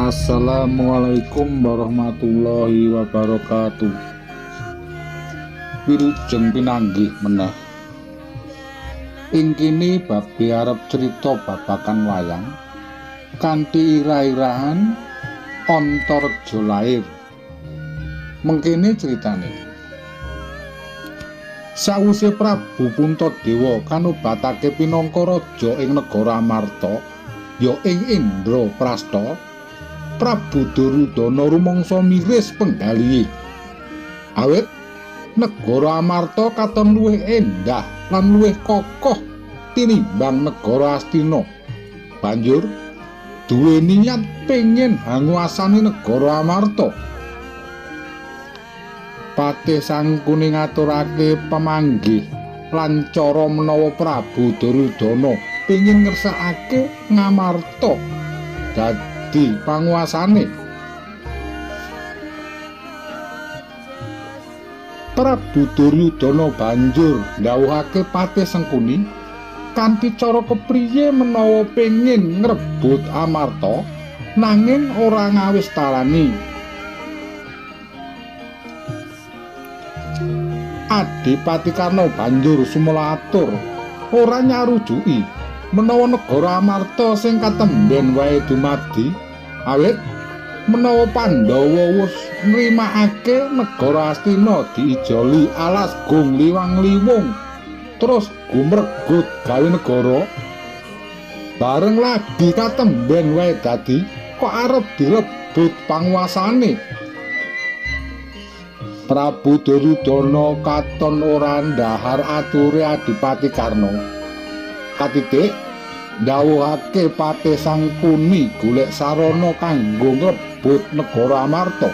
Assalamualaikum warahmatullahi wabarakatuh. Wilujeng pinanggih meneh. Ing kene babe arep crita babagan wayang kanthi ira-irahan Antareja lair. Mengkene critane. Sawise Prabu Puntadewa kanobatake pinangka raja ing negara Amarta, ya ing Indraprastha, Prabu Duryudana rumangsa miris penggalihe. Awit negara Amarta katon luwih endah lan luwih kokoh tinimbang negara Astina. Banjur duwe niat pengin hanguasani negara Amarta. Patih Sangkuni ngaturake pemanggih lan cara menawa Prabu Duryudana pengin ngersakake Ngamarta dadi panguasane. Prabu Duryudana banjur ndhawuhake Patih Sengkuni kanthi cara kepriye menawa pengin ngrebut Amarta nanging ora ngawis talani. Adipati Karna banjur sumela atur ora nyarujuki menawa negara Amarta sing katemben wae dumadi, awit menawa Pandhawa wis nrimakake negara Astina diijoli alas Gung Liwang Liwung terus gumregut gawe negara bareng lagi katemben wae dadi kok arep direbut panguasane. Prabu Duryudana katon ora ndahar ature Adipati Karna. Katitik ndhawuhake Patih Sangkuni golek sarana kanggo ngrebut negara Amarta.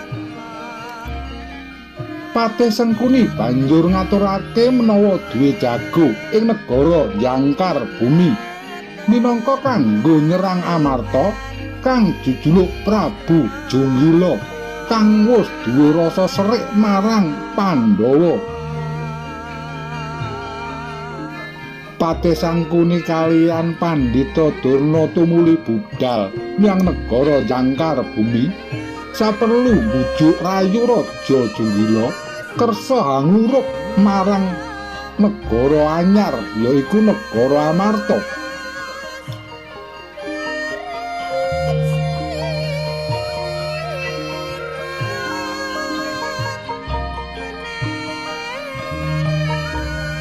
Patih Sangkuni banjur ngaturake menawa duwe jago ing negara Jangkar Bumi minangka kanggo nyerang Amarta kang jujuluk Prabu Junggila kang wis duwe rasa serik marang Pandhawa. Patih Sangkuni kalian Pandhita Durna tumuli budal menyang negara Jangkar Bumi saperlu mbujuk rayu Raja Junggila kersa hanguruk marang negara anyar yaiku negara Amarta.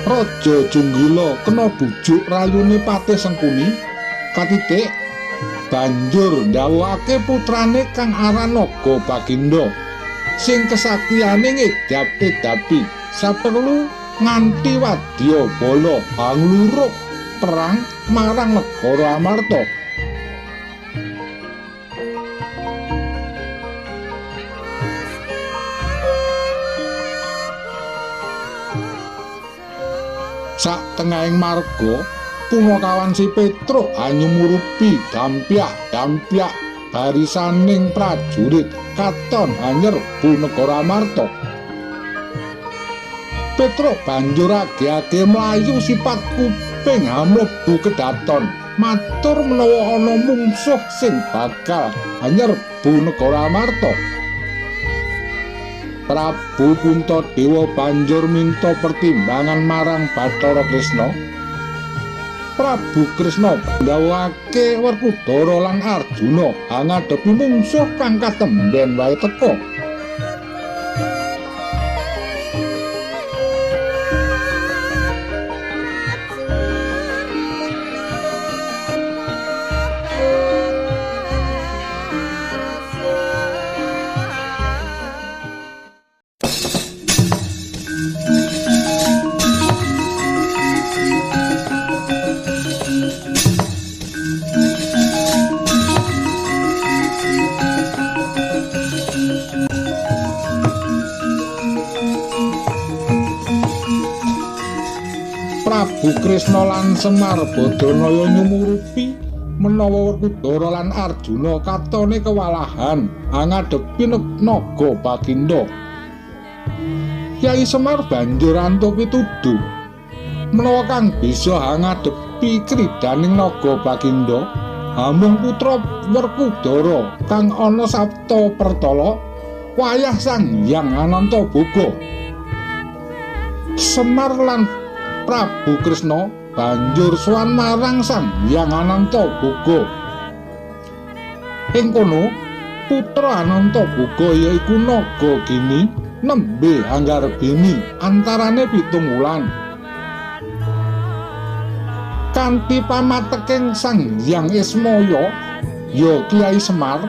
Raja Junggila kena bujuk rayune Patih Sengkuni katitik banjur ndhawuhake putrane kang aran Naga Baginda sing kesaktiyane ngedap-edapi saperlu nganti wadya bala hangluruk perang marang negara Amarta. Sak tengahing marga punakawan si Petruk anyumurupi dampyak-dampyak barisaning prajurit katon anyerbu negara Amarta. Petruk banjur age-age mlayu sipat kuping hamlebu kedaton matur menawa ana mungsuh sing bakal anyerbu negara Amarta. Prabu Puntadewa banjur minta pertimbangan marang Bathara Kresna. Prabu Kresna ndhawuhake Werkudara lan Arjuna ngadepi mungsuh kang katemben wae teka. Prabu Kresna lan Semar Badranaya nyumurupi menawa Werkudara lan Arjuna katone kewalahan ngadepi Naga Baginda. Kyai Semar banjur antuk pituduh menawa kang bisa ngadepi kridaning Naga Baginda Amung putra Werkudara kang ana Sapta Pertala wayah Sang Hyang Anantaboga. Semar lan Prabu Kresna banjur sowan marang Sang Hyang Anantaboga. Ing kono putra Anantaboga yaiku Nagagini nembe anggarbini antarane 7 wulan. Kanthi pamateking Sang Hyang Ismaya ya Kyai Semar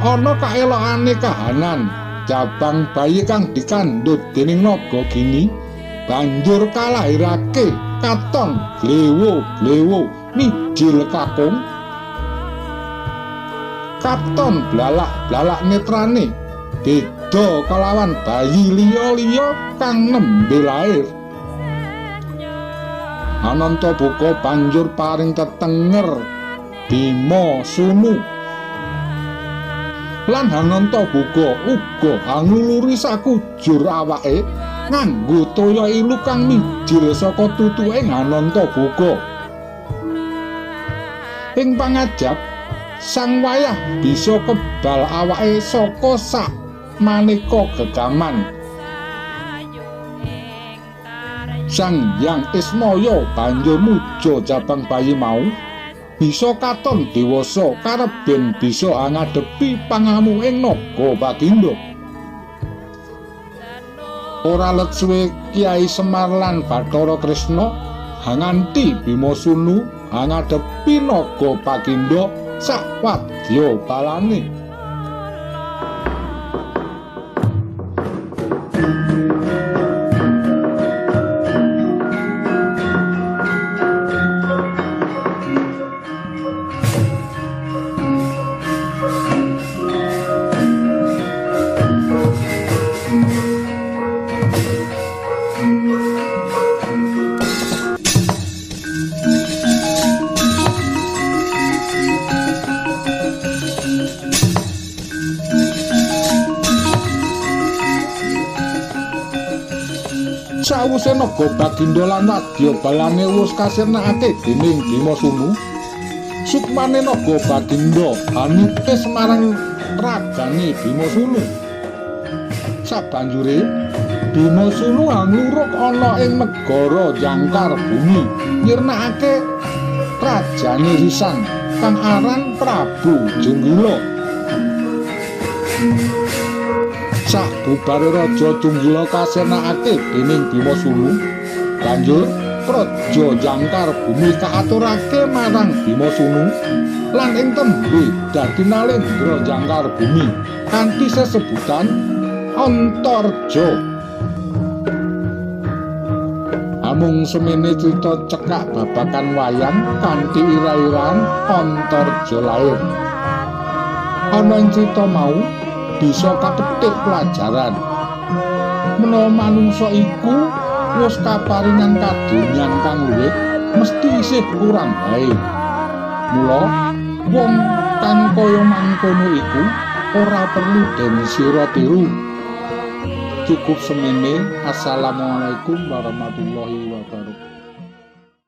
ana kaelokane kahanan jabang bayi kang dikandhut dening Nagagini banjur kalahirake katon glewo-glewo mijil kakung, katon blalak-blalak netrane beda kelawan bayi liya-liya kang nembe lair. Anantaboga banjur paring tetenger Bima Sunu lan Anantaboga uga angluluri sakujur awake nganggo toya ilu kang mijil saka tutuke Anantaboga. Ing pangajab sang wayah bisa kebal awake saka sak maneka gegaman. Sang Hyang Ismaya banjur muja jabang bayi mau bisa katon dewasa kareben bisa ngadepi pangamuking naga Bagindo. Ora let suwe Kyai Semar lan Bathara Kresna nganti Bima Sunu ngadepi naga Bagindo sak wadya balane. Sawise naga Bagindo lan wadya balane wis kasirnakake dening Bima Sunu, sukmane naga Bagindo anitis marang ragane Bima Sunu. Sabanjure Bima Sunu angluruk ana ing negara Jangkar Bumi nyirnakake rajane sisan kang aran Prabu Junggila. Sakbubare Raja Junggila kasirnakake dening Bima Sunu, banjur Praja Jangkar Bumi kaaturake marang Bima Sunu lan ing tembe dadi Nalendra Jangkar Bumi kanthi sesebutan Antarja. Amung semene crita cekak babagan wayang kanthi ira-iran Antarja lair. Ana ing crita mau bisa kapetik pelajaran menawa manungsa iku wis kaparingan kadonyan kang luwih mesti isih kurang bae. Mula wong kang kaya mangkono iku ora perlu den sira tiru. Cukup semene. Assalamualaikum warahmatullahi wabarakatuh.